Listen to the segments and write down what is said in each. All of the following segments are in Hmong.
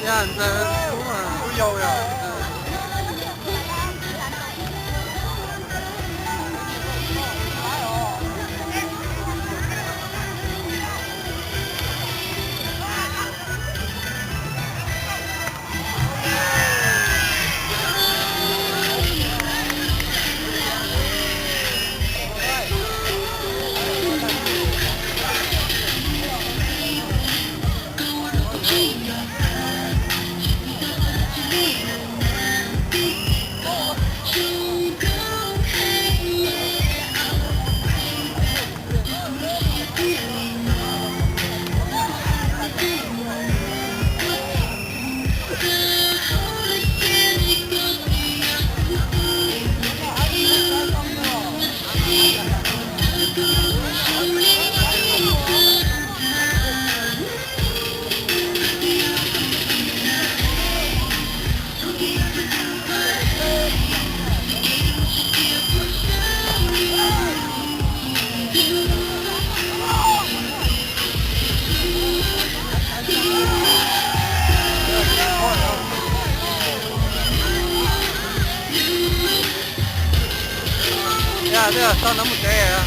Ntxawg, ub, ub yau yog. Yog, twb yog txog no mus tsev.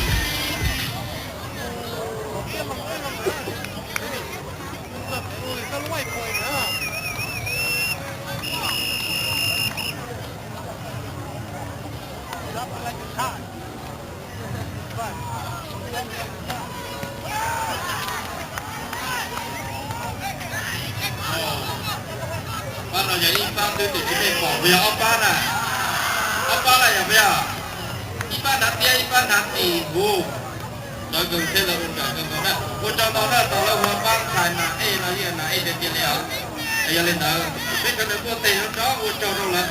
Pab no yog ib pab twb tsis pom, puas yog ob pab na? Ob pab na yog puas yog? Ib pab hnav tiab ib pab hnav tis huv. Ntawd kawg thiaj li ua nrawm kawg nkaus na. Ua tsaug ntau na, tau lawv hu pab ntxhais Nas Ej los yog Nas Ej tiag tiag li os. Yog li ntawd peb sawv daws tuaj tes rau ua tsaug rau lawv.